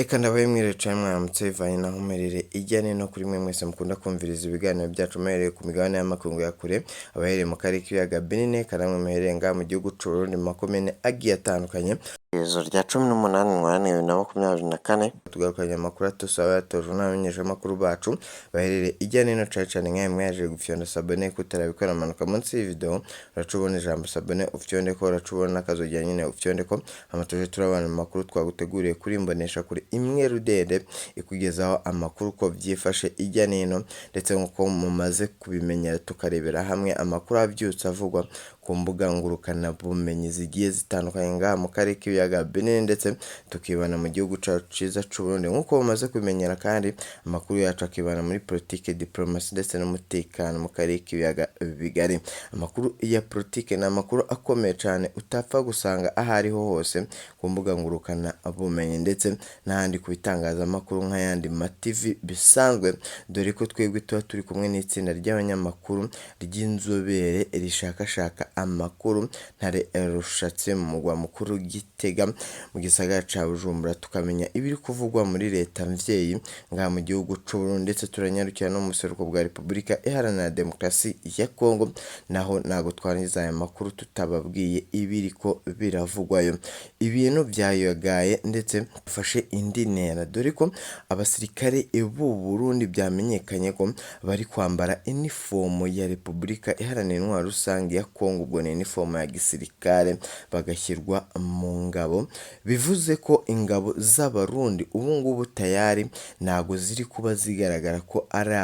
Eka ndabaye mwiriwe canke mwaramutse bivanye naho muherereye irya nino kuri mwe mwese mukunda kumviriza ibiganiro byacu muherereye ku migabane y'amakungu ya kure, abaherereye mu karere k'ibiyaga binini, eka namwe muherereye ngaha mu gihugu c'Uburundi mu makomine agiye atandukanye. Iherezo rya 18 Ntwarante 2024. Tugarukanye amakuru atusaba yatojwe n'abamenyeshamakuru bacu baherereye irya nino cane cane nkawe mwaje gufyonda sabone kutarabikora manuka munsi y'iyi uraca ubona ijambo sabone ufyondeko, uraca ubona n'akazogera nyene ufyondeko, hama tuje turabana mu makuru twaguteguriye kuri imbonesha kure imwe rudende ikugezaho amakuru uko vyifashe irya nino, ndetse nkuko mumaze kubimenya tukarebera hamwe amakuru avyutse avugwa ku mbuga ngurukanabumenyi zigiye zitandukanye ngaha mu karere k'ibiyaga binini, ndetse tukibana mu gihugu cacu ciza c'Uburundi. Nkuko mumaze kubimenyera kandi amakuru yacu akibana muri politike, diplomasi ndetse n'umutekano mu karere k'ibiyaga bigari. Amakuru ya politike ni amakuru akomeye cane utapfa gusanga aho ariho hose ku mbuga ngurukanabumenyi ndetse n'ahandi ku bitangazamakuru nk'ayandi ma TV bisanzwe, dore ko twebwe tuba turi kumwe n'itsinda ry'abanyamakuru ry'inzobere rishakashaka amakuru ntare rushatse mu mugwa mukuru Gitega mu gisagara ca Bujumbura, tukamenya ibiri kuvugwa muri leta mvyeyi ngaha mu gihugu c'Uburundi, ndetse turanyarukira no mu buseruko bwa Repubulika Iharanira Demokarasi ya Kongo, naho ntago twarangiza aya makuru tutababwiye ibiriko biravugwayo. Ibintu vyayagaye ndetse bifashe indi ntera, dore ko abasirikare b'u Burundi vyamenyekanye ko bari kwambara inifomo ya Repubulika Iharanira Intwaro Rusange ya Kongo, ubwo ni inifomo ya gisirikare, bagashyirwa mu ngabo, bivuze ko ingabo z'Abarundi ubu ngubu tayari ntago ziri kuba zigaragara ko ari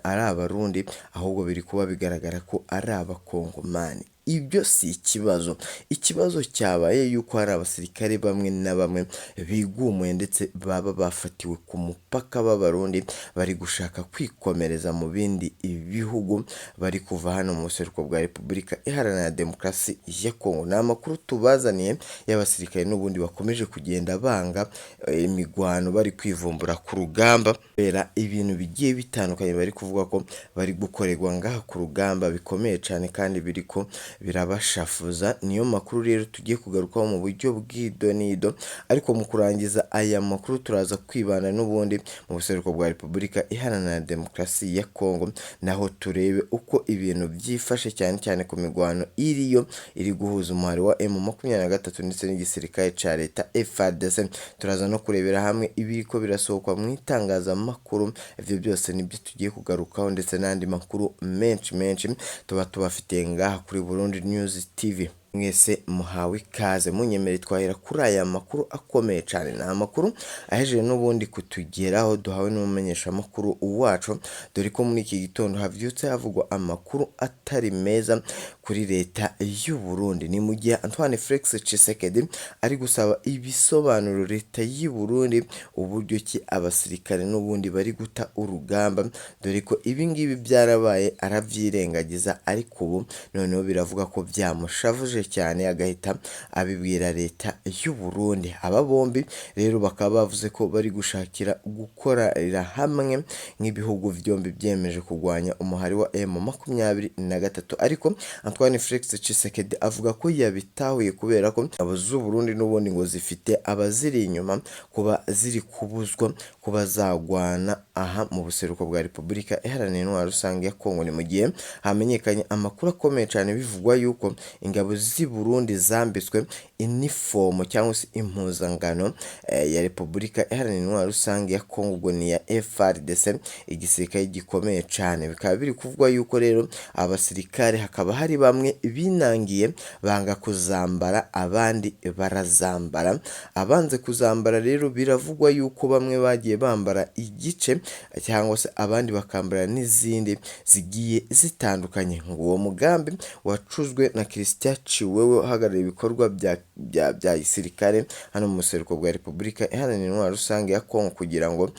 Abarundi, ahubwo biri kuba bigaragara ko ari Abakongomani. Ibyo si ikibazo, ikibazo cyabaye yuko hari abasirikare bamwe na bamwe bigumuye ndetse baba bafatiwe ku mupaka b'Abarundi bari gushaka kwikomereza mu bindi bihugu, bari kuva hano mu buseruko bwa Repubulika Iharanira Demokarasi ya Kongo. Ni amakuru tubazaniye y'abasirikare n'ubundi bakomeje kugenda banga imigwano, bari kwivumbura ku rugamba kubera ibintu bigiye bitandukanye bari kuvuga ko bari gukorerwa ngaha ku rugamba bikomeye cane kandi biriko birabashafuza. Niyo makuru rero tugiye kugarukaho mu buryo bw'idonido, ariko mu kurangiza aya makuru turaza kwibanda n'ubundi mu buseruko bwa Repubulika Iharanira Demokarasi ya Kongo, naho turebe uko ibintu vyifashe cyane cyane ku migwano iriyo iri guhuza umuhari wa M23 ndetse n'igisirikare ca leta FARDC. Turaza no kurebera hamwe ibiriko birasohokwa mu itangazamakuru, ivyo byose nibyo tugiye kugarukaho ndetse n'andi makuru menshi menshi tuba tubafitiye ngaha kuri Burundi News TV. Mwese muhawe ikaze, munyemere twahera kuri aya makuru akomeye cane. Ni amakuru ahejeje n'ubundi kutugeraho duhawe n'umumenyeshamakuru wacu, dore ko muri iki gitondo havyutse havugwa amakuru atari meza kuri leta y'u Burundi. Ni mu gihe Antoine Felix Tshisekedi ari gusaba ibisobanuro leta y'u Burundi uburyo ki abasirikare n'ubundi bari guta urugamba, dore ko ibi ngibi byarabaye aravyirengagiza, ariko ubu noneho biravuga ko vyamushavuje cyane agahita abibwira leta y'u Burundi. Aba bombi rero bakaba bavuze ko bari gushakira gukorera hamwe nk'ibihugu vyombi vyemeje kurwanya umuhari wa M23, ariko Antoine Felix Tshisekedi avuga ko yabitahuye kubera ko ingabo z'u Burundi n'ubundi ngo zifite abaziri inyuma kuba ziri kubuzwa kuba zagwana aha mu buseruko bwa Repubulika Iharanira Intwaro Rusange ya Kongo. Ni mu gihe hamenyekanye amakuru akomeye cyane bivugwa yuko ingabo z'i Burundi zambitswe inifomo cyangwa se impuzangano ya Repubulika Iharanira Intwaro Rusange ya Kongo, ubwo ni iya FARDC, igisirikare gikomeye cyane. Bikaba biri kuvugwa yuko rero abasirikare hakaba hari bamwe binangiye banga kuzambara, abandi barazambara. Abanze kuzambara rero biravugwa yuko bamwe bagiye bambara igice cyangwa se abandi bakambara n'izindi zigiye zitandukanye. Ngo uwo mugambi wacuzwe na Christian Ciwewe uhagarariye ibikorwa bya gisirikare hano mu buseruko bwa Repubulika Iharanira Intwaro Rusange ya Kongo, kugira ngo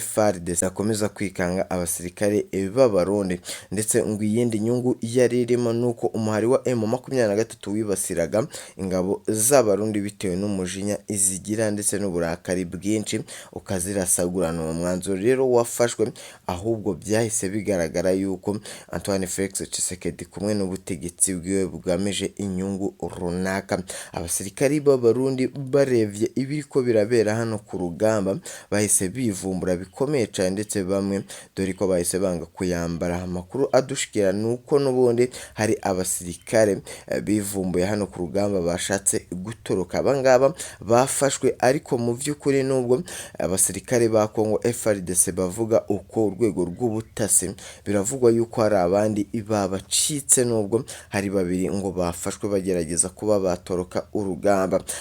FARDC akomeza kwikanga abasirikare b'Abarundi. Ndetse ngo iyindi nyungu yari irimo nuko umuhari wa M23 wibasiraga ingabo z'Abarundi bitewe n'umujinya izigira ndetse n'uburakari bwinshi ukazirasagurana. Uwo mwanzuro rero wafashwe, ahubwo byahise bigaragara yuko Antoine Felix Tshisekedi kumwe n'ubutegetsi bwiwe bugamije inyungu runaka. Abasirikare Abasirikari b'Abarundi barevye ibiriko birabera hano ku rugamba bahise bivumbura bikomeye cane, ndetse bamwe dore ko bahise banga kuyambara. Amakuru adushikira nuko n'ubundi hari abasirikare bivumbuye hano ku rugamba bashatse gutoroka. Abangaba bafashwe, ariko mu vy'ukuri nubwo abasirikare ba Congo FARDC bavuga uko urwego rw'ubutasi, biravugwa yuko hari abandi babacitse, nubwo hari babiri ngo bafashwe bagerageza kuba batoroka urugamba.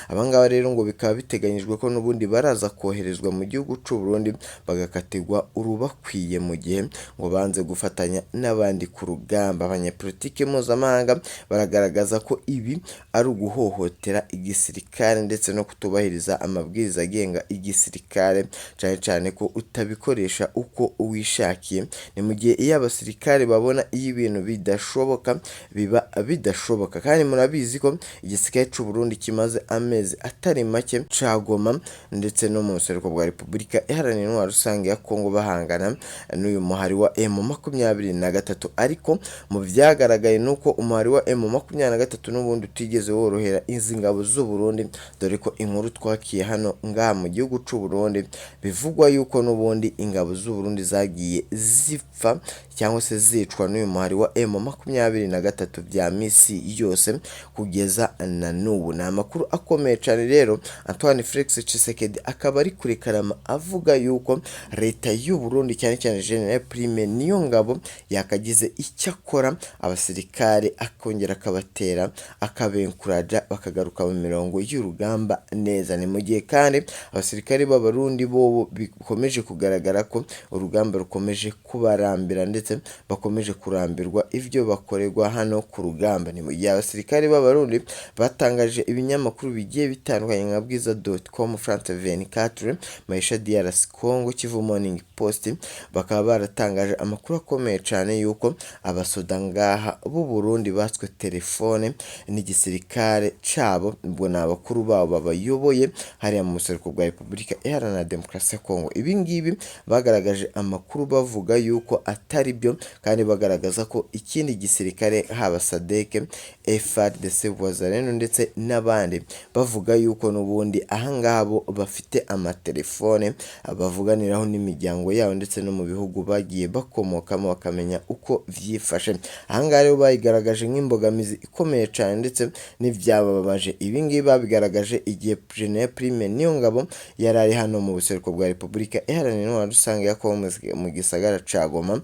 Abangaba rero ngo bikaba biteganyijwe ko n'ubundi baraza koherezwa mu gihugu c'u Burundi bagakatirwa urubakwiye mu gihe ngo banze gufatanya n'abandi ku rugamba. Abanyepolitike mpuzamahanga baragaragaza ko ibi ari uguhohotera igisirikare ndetse no kutubahiriza amabwiriza agenga igisirikare, cane cane ko utabikoresha uko wishakiye. Ni mu gihe iyo abasirikare babona iyo ibintu bidashoboka biba bidashoboka, kandi murabizi ko igisirikare c'u Burundi kimaze amezi atari make cagoma ndetse no mu buseruko bwa Repubulika Iharanira Intwaro Rusange ya Kongo bahangana n'uyu muhari wa M23. Ariko mu vyagaragaye nuko umuhari wa M23 n'ubundi utigeze worohera izi ngabo z'u Burundi, dore ko inkuru twakiye hano ngaha mu gihugu c'u Burundi bivugwa yuko n'ubundi ingabo z'u Burundi zagiye zipfa cyangwa se zicwa n'uyu muhari wa M23 vya misi yose kugeza na n'ubu. Ni amakuru akomeye cane rero. Antoine Felix Tshisekedi akaba ari kurekarama avuga yuko leta y'u Burundi cyane cyane General Prime Niyongabo yakagize icyo akora, abasirikare akongera akabatera akabenkuraja bakagaruka mu mirongo y'urugamba neza. Ni mu gihe kandi abasirikare b'Abarundi bobo bikomeje kugaragara ko urugamba rukomeje kubarambira ndetse bakomeje kurambirwa ivyo bakorerwa hano ku rugamba. Ni mu gihe abasirikare b'Abarundi batangaje ibinyamakuru bigiye bitandukanye nka Bwiza.com, France 24, Maisha DRC Congo, Kivu Morning Post, bakaba baratangaje amakuru akomeye cane yuko abasoda ngaha b'u Burundi batswe telefone n'igisirikare cabo, ubwo ni abakuru babo babayoboye hariya mu buseruko bwa Repubulika Iharanira Demokarasi ya Kongo. Ibi ngibi bagaragaje amakuru bavuga yuko atari byo, kandi bagaragaza ko ikindi gisirikare haba SADC, FARDC, Wazalendo ndetse n'abandi bavuga yuko n'ubundi ahangaha bo bafite amatelefone bavuganiraho n'imiryango yabo ndetse no mu bihugu bagiye bakomokamo bakamenya uko vyifashe. Ahangaha rero bayigaragaje nk'imbogamizi ikomeye cane ndetse n'ivyabababaje. Ibi ngibi babigaragaje igihe General Prime Niyongabo yari ari hano mu buseruko bwa Repubulika Iharanira Intwaro Rusange ya Kongo mu gisagara ca Goma,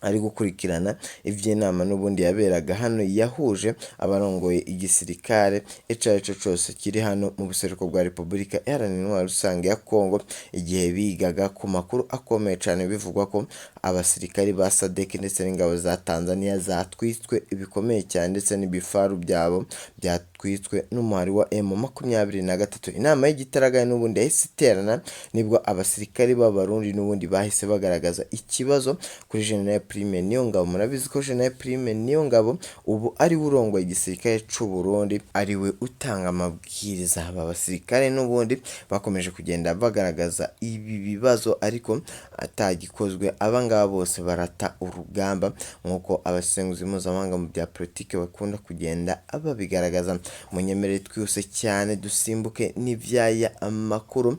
ari gukurikirana ivy'inama n'ubundi yaberaga hano yahuje abarongoye igisirikare ico arico cose kiri hano mu buseruko bwa Repubulika Iharanira Intwaro Rusange ya Kongo, igihe bigaga ku makuru akomeye cane bivugwa ko abasirikari ba SADC ndetse n'ingabo za Tanzania zatwitswe bikomeye cyane ndetse n'ibifaru byabo byatwitswe n'umuhari wa M23. Inama y'igitaraganya n'ubundi yahise iterana, nibwo abasirikari b'Abarundi n'ubundi bahise bagaragaza ikibazo kuri General Prime Niyongabo. Murabizi ko General Prime Niyongabo ubu ari we urongoye igisirikare c'u Burundi, ari we utanga amabwiriza. Aba basirikare n'ubundi bakomeje kugenda bagaragaza ibi bibazo ariko atagikozwe, abangaba bose barata urugamba nk'uko abasesenguzi mpuzamahanga mu bya politike bakunda kugenda babigaragaza. Munyemerere twihuse cyane dusimbuke n'ivyaya amakuru,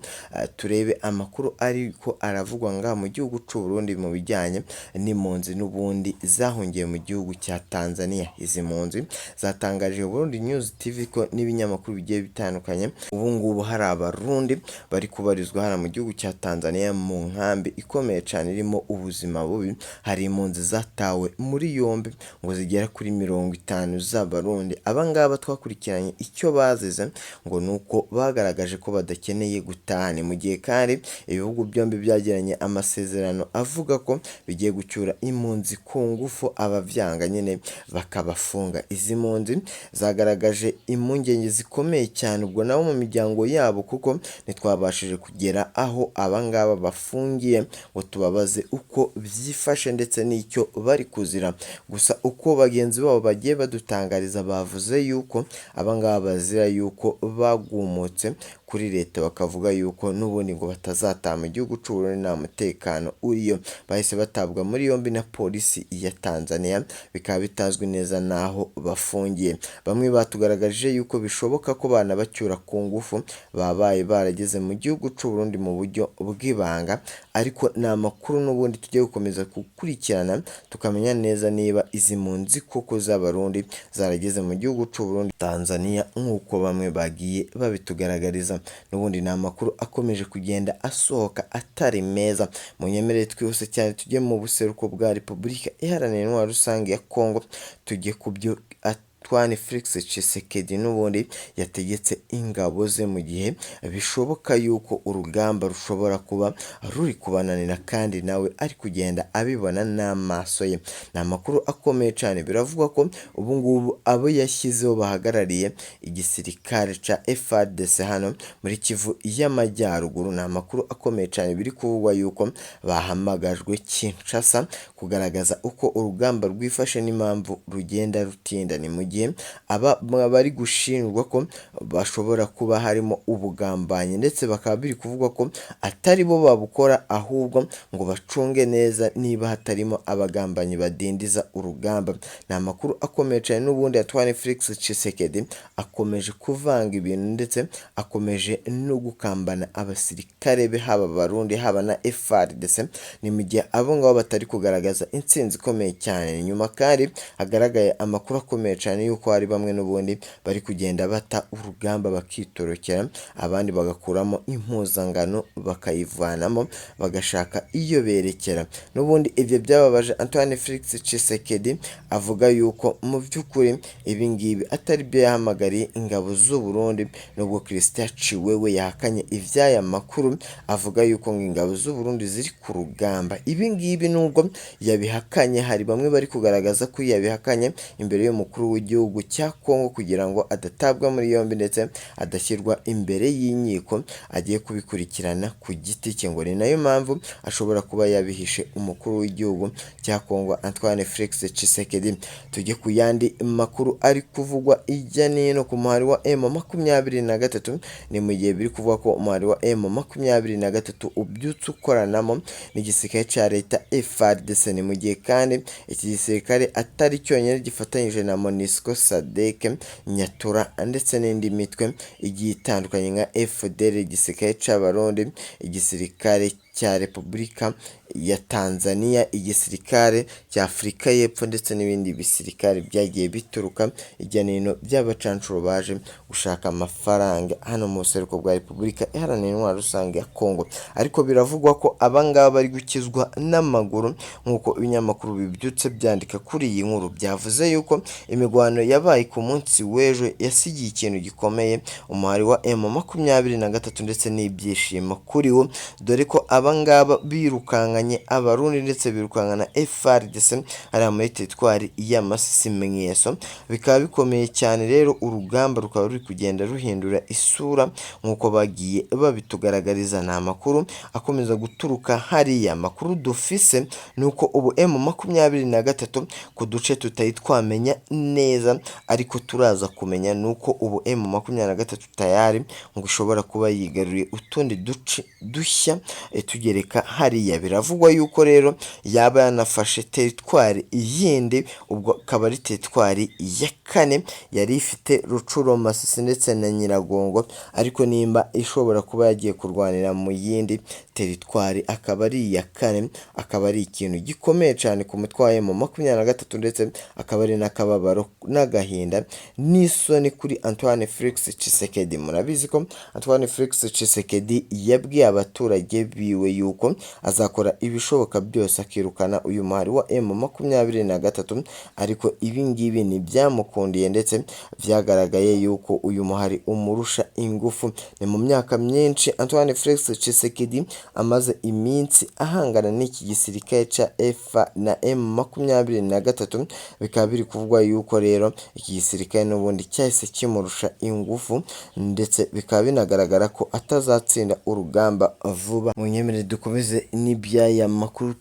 turebe amakuru ariko aravugwa ngaha mu gihugu c'u Burundi mu bijyanye n'impunzi n'ubundi zahungiye mu gihugu cya Tanzania. Izi mpunzi zatangaje Burundi News TV ko n'ibinyamakuru bigiye bitandukanye ubu ngubu hari Abarundi bari kubarizwa hano mu gihugu cya Tanzania mu nkambi ikomeye cane irimo ubuzima bubi. Hari impunzi zatawe muri yombi ngo zigera kuri 50 z'Abarundi. Abangaba twakurikiranye icyo bazize ngo nuko bagaragaje ko badakeneye gutaha. Ni mu gihe kandi ibihugu byombi byagiranye amasezerano avuga ko bigiye gucyura impunzi ku ngufu, abavyanga nyene bakabafunga. Izi mpunzi zagaragaje impungenge zikomeye cyane ubwo nabo mu miryango yabo, kuko ntitwabashije kugera aho abangaba bafungiye ngo tubabaze uko vyifashe ndetse n'icyo bari kuzira. Gusa uko bagenzi babo bagiye badutangariza bavuze yuko abangaba bazira yuko bagumutse kuri leta, bakavuga yuko n'ubundi ngo batazataha mu gihugu c'u Burundi nta mutekano uriyo. Bahise batabwa muri yombi na polisi ya Tanzania, bikaba bitazwi neza n'aho bafungiye. Bamwe batugaragarije yuko bishoboka ko banabacyura ku ngufu, babaye barageze mu gihugu c'u Burundi mu buryo bw'ibanga, ariko ni amakuru n'ubundi tugiye gukomeza gukurikirana tukamenya neza niba izi mpunzi koko z'Abarundi zarageze mu gihugu c'u Burundi, Tanzania, nk'uko bamwe bagiye babitugaragariza. N'ubundi ni amakuru akomeje kugenda asohoka atari meza. Munyemerere twihuse cyane tujye mu buseruko bwa Repubulika Iharanira Intwaro Rusange ya Kongo, tujye ku byo Antoine Felix Tshisekedi n'ubundi yategetse ingabo ze, mu gihe bishoboka yuko urugamba rushobora kuba ruri kubananira kandi nawe ari kugenda abibona n'amaso ye. Ni amakuru akomeye cyane, biravugwa ko ubu ngubu abo yashyizeho bahagarariye igisirikare ca FARDC hano muri Kivu y'Amajyaruguru. Ni amakuru akomeye cyane, biri kuvugwa yuko bahamagajwe Kinshasa kugaragaza uko urugamba rwifashe n'impamvu rugenda rutinda. Ni mu gihe aba bari gushinjwa ko bashobora kuba harimo ubugambanyi, ndetse bakaba biri kuvugwa ko atari bo babukora, ahubwo ngo bacunge neza niba hatarimo abagambanyi badindiza urugamba. Ni amakuru akomeye cyane, n'ubundi Antoine Felix Tshisekedi akomeje kuvanga ibintu ndetse akomeje no gukambana abasirikare be, haba Abarundi haba na FARDC. Ni mu gihe abo ngabo batari kugaragaza intsinzi ikomeye cyane. Nyuma kandi hagaragaye amakuru akomeye cyane yuko hari bamwe n'ubundi bari kugenda bata urugamba bakitorokera, abandi bagakuramo impuzangano bakayivanamo bagashaka iyo berekera. N'ubundi ibyo byababaje Antoine Felix Tshisekedi, avuga yuko mu by'ukuri ibi ngibi atari byo yahamagariye ingabo z'u Burundi, nubwo Christian Tshiwewe yahakanye ivy'aya makuru, avuga yuko ngo ingabo z'u Burundi ziri ku rugamba. Ibi ngibi nubwo yabihakanye, hari bamwe bari kugaragaza ko yabihakanye imbere y'umukuru w'igihugu cya Kongo kugira ngo adatabwa muri yombi ndetse adashyirwa imbere y'inkiko, agiye kubikurikirana ku giti cye. Ngo ni nayo mpamvu ashobora kuba yabihishe umukuru w'igihugu cya Kongo Antoine Felix Tshisekedi. Tujye ku yandi makuru ari kuvugwa ijya n'ino ku muhari wa M23. Ni mu gihe biri kuvugwa ko umuhari wa M23 ubyutse ukoranamo n'igisirikare cya leta FARDC. Ni mu gihe kandi iki gisirikare atari cyonyine gifatanyije na MONUSCO, SADC, Nyatura ndetse n'indi mitwe igiye itandukanye nka FDL, igisirikare c'Abarundi, igisirikare cya Repubulika ya Tanzania, igisirikare cya Afurika y'Epfo ndetse n'ibindi bisirikare byagiye bituruka hirya no hino by'abacancuro baje gushaka amafaranga hano mu buseruko bwa Repubulika Iharanira Intwaro Rusange ya Kongo. Ariko biravugwa ko abangaba bari gukizwa n'amaguru, nk'uko ibinyamakuru bibyutse byandika kuri iyi nkuru. Byavuze yuko imigwano yabaye ku munsi w'ejo yasigiye ikintu gikomeye umuhari wa M23 ndetse n'ibyishimo kuri wo, dore ko abangaba birukankanye Abarundi ndetse birukankana FARDC hariya muri teritwari ya Masisi Mweso. Bikaba bikomeye cyane rero, urugamba rukaba ruri kugenda ruhindura isura nk'uko bagiye babitugaragariza. Ni amakuru akomeza guturuka hariya. Amakuru dufise ni uko ubu M23 ku duce tutari twamenya neza ariko turaza kumenya, ni uko ubu M23 tayari ngo ishobora kuba yigaruriye utundi duce dushya tugereka hariya. Biravugwa yuko rero yaba yanafashe teritwari yindi, ubwo akaba ari teritwari ya kane yari ifite Rucuro, Masisi ndetse na Nyiragongo, ariko nimba ishobora kuba yagiye kurwanira mu yindi teritwari akaba ari iya kane, akaba ari ikintu gikomeye cyane ku mutwe wa M23, ndetse akaba ari n'akababaro n'agahinda n'isoni kuri Antoine Felix Tshisekedi. Murabizi ko Antoine Felix Tshisekedi yabwiye abaturage biwe yuko azakora ibishoboka byose akirukana uyu muhari wa M23, ariko ibi ngibi ntibyamukundiye ndetse vyagaragaye yuko uyu muhari umurusha ingufu. Ni mu myaka myinshi Antoine Felix Tshisekedi amaze iminsi ahangana n'iki gisirikare ca F na M23. Bikaba biri kuvugwa yuko rero iki gisirikare n'ubundi cyahise kimurusha ingufu, ndetse bikaba binagaragara ko atazatsinda urugamba vuba. Munyemerere dukomeze n'iby'aya makuru,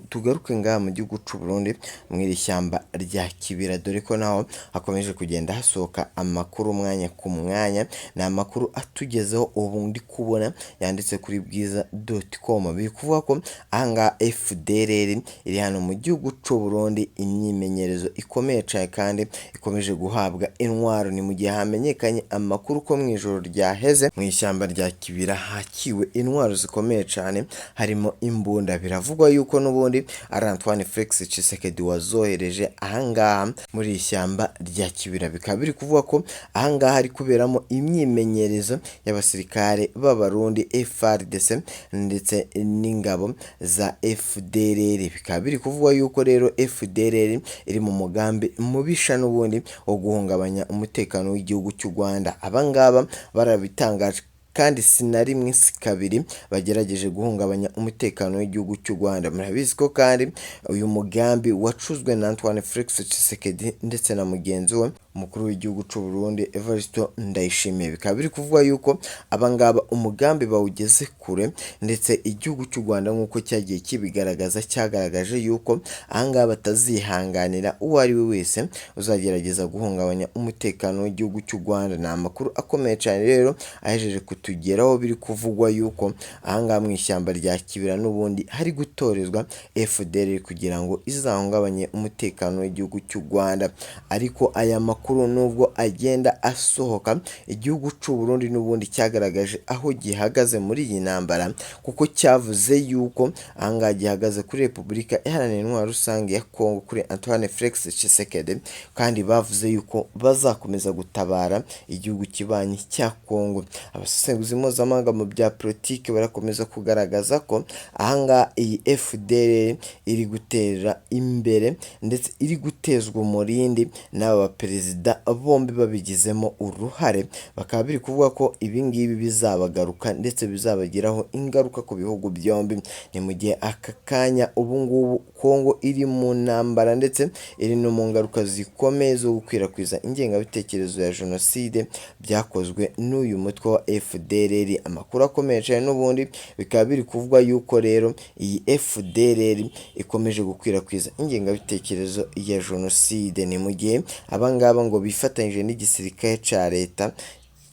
tugaruke ngaha mu gihugu c'u Burundi mu iri shyamba rya Kibira, dore ko naho hakomeje kugenda hasohoka amakuru umwanya ku mwanya. Ni amakuru atugezeho ubu ndi kubona yanditse kuri bwiza.com, biri kuvuga ko ahangaha FDLR iri hano mu gihugu c'u Burundi imyimenyerezo ikomeye cyane kandi ikomeje guhabwa intwaro. Ni mu gihe hamenyekanye amakuru ko mu ijoro ryaheze mu ishyamba rya Kibira hakiwe intwaro zikomeye cyane harimo imbunda. Biravugwa yuko n'ubundi ari Antoine Felix Tshisekedi wazohereje ahangaha muri iri shyamba rya Kibira. Bikaba biri kuvuga ko ahangaha hari kuberamo imyimenyerezo y'abasirikare b'Abarundi FARDC ndetse n'ingabo za FDLR. Bikaba biri kuvugwa yuko rero FDLR iri mu mugambi mubisha n'ubundi wo guhungabanya umutekano w'igihugu cy'u Rwanda. Abangaba barabitangaje kandi si na rimwe si kabiri bagerageje guhungabanya umutekano w'igihugu cy'u Rwanda. Murabizi ko kandi uyu mugambi wacuzwe na Antoine Felix Tshisekedi ndetse na mugenzi we umukuru w'igihugu cy'u Burundi Evariste Ndayishimiye. Bikaba biri kuvugwa yuko abangaba umugambi bawugeze kure, ndetse igihugu cy'u Rwanda nk'uko cyagiye kibigaragaza cyagaragaje yuko ahangaha batazihanganira uwo ari we wese uzagerageza guhungabanya umutekano w'igihugu cy'u Rwanda. Ni amakuru akomeye cyane rero ahejeje kutugeraho, biri kuvugwa yuko ahangaha mu ishyamba rya Kibira n'ubundi hari gutorezwa FDLR kugira ngo izahungabanye umutekano w'igihugu cy'u Rwanda. Ariko aya makuru nubwo agenda asohoka, igihugu cy'u Burundi n'ubundi cyagaragaje aho gihagaze muri iyi ntambara, kuko cyavuze yuko ahangaha gihagaze kuri Repubulika Iharanira Intwaro Rusange ya Kongo, kuri Antoine Felix Tshisekedi, kandi bavuze yuko bazakomeza gutabara igihugu kibanyi cya Kongo. Abasesenguzi mpuzamahanga mu bya politiki barakomeza kugaragaza ko ahangaha iyi FDLR iri gutera imbere ndetse iri gutezwa umurindi n'aba baperezida bombi babigizemo uruhare. Bakaba biri kuvuga ko ibi ngibi bizabagaruka ndetse bizabagiraho ingaruka ku bihugu byombi. Ni mu gihe aka kanya ubu ngubu Kongo iri mu ntambara ndetse iri no mu ngaruka zikomeye zo gukwirakwiza ingengabitekerezo ya jenoside byakozwe n'uyu mutwe wa FDLR. Amakuru akomeye cyane n'ubundi bikaba biri kuvugwa yuko rero iyi FDLR ikomeje gukwirakwiza ingengabitekerezo ya jenoside. Ni mu gihe abangaba ngo bifatanyije n'igisirikare cya leta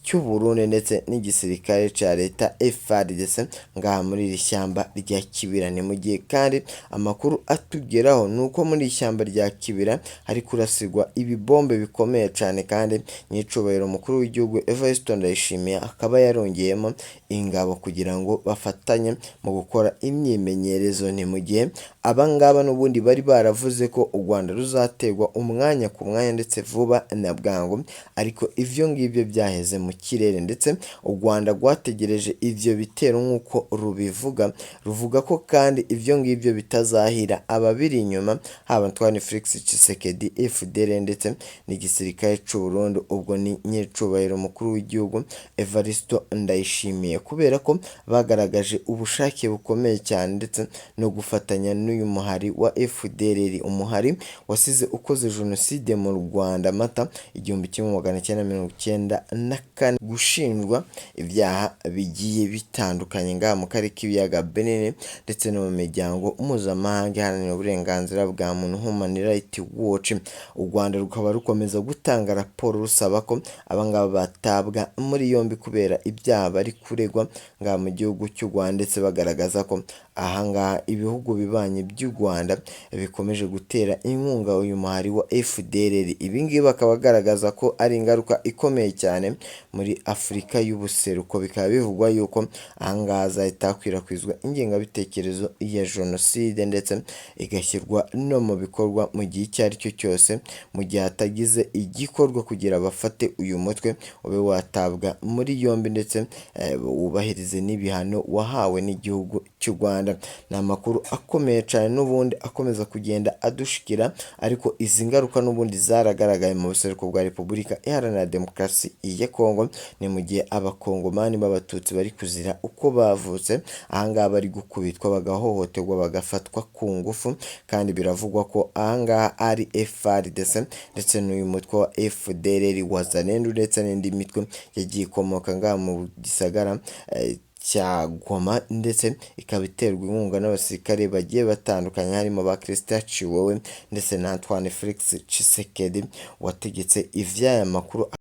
cy'u Burundi ndetse n'igisirikare cya leta FARDC ngaha muri iri shyamba rya Kibira. Ni mu gihe kandi amakuru atugeraho ni uko muri iri shyamba rya Kibira hari kurasirwa ibibombe bikomeye cyane, kandi nyicubahiro umukuru w'igihugu Evariste Ndayishimiye akaba yarongeyemo ingabo kugira ngo bafatanye mu gukora imyimenyerezo. Ni mu gihe abangaba n'ubundi bari baravuze ko u Rwanda ruzaterwa umwanya ku mwanya ndetse vuba na bwangu, ariko ivyo ngibyo byaheze mu kirere, ndetse u Rwanda rwategereje ivyo bitero nk'uko rubivuga. Ruvuga ko kandi ivyo ngibyo bitazahira ababiri inyuma, haba Antoine Felix Tshisekedi, FDLR ndetse n'igisirikare cy'u Burundi, ubwo ni nyiricubahiro umukuru w'igihugu Evariste Ndayishimiye, kubera ko bagaragaje ubushake bukomeye cyane ndetse no gufatanya n'uyu muhari wa FDLR, umuhari wasize ukoze jenoside mu Rwanda Mata 1994, gushinjwa ibyaha bigiye bitandukanye ngaha mu karere k'ibiyaga binini ndetse no mu miryango mpuzamahanga iharanira uburenganzira bwa muntu Human Rights Watch. U Rwanda rukaba rukomeza gutanga raporo rusaba ko abangaba batabwa muri yombi kubera ibyaha bari kuregwa ngaha mu gihugu cy'u Rwanda, ndetse bagaragaza ko ahangaha ibihugu bibanyi by'u Rwanda bikomeje gutera inkunga uyu muhari wa FDLR. Ibi ngibi bakaba bagaragaza ko ari ingaruka ikomeye cyane muri Afurika y'ubuseruko. Bikaba bivugwa yuko ahangaha hazahita hakwirakwizwa ingengabitekerezo ya jenoside ndetse igashyirwa no mu bikorwa mu gihe icyo ari cyo cyose, mu gihe hatagize igikorwa kugira bafate uyu mutwe ube watabwa muri yombi ndetse wubahirize n'ibihano wahawe n'igihugu cy'u Rwanda. Ni amakuru akomeye cyane. cane n'ubundi akomeza kugenda adushikira, ariko izi ngaruka n'ubundi zaragaragaye mu buseruko bwa Repubulika Iharanira Demokarasi ya Kongo. Ni mu gihe Abakongomani b'Abatutsi bari kuzira uko bavutse, ahangaha bari gukubitwa, bagahohoterwa, bagafatwa ku ngufu, kandi biravugwa ko ahangaha ari FARDC ndetse n'uyu mutwe wa FDLR, Wazalendo, ndetse n'indi mitwe yagiye ikomoka ngaha mu gisagara cya Goma, ndetse ikaba iterwa inkunga n'abasirikare bagiye batandukanye, harimo ba Christian Tshiwewe ndetse na Antoine Felix Tshisekedi wategetse ivy'aya makuru.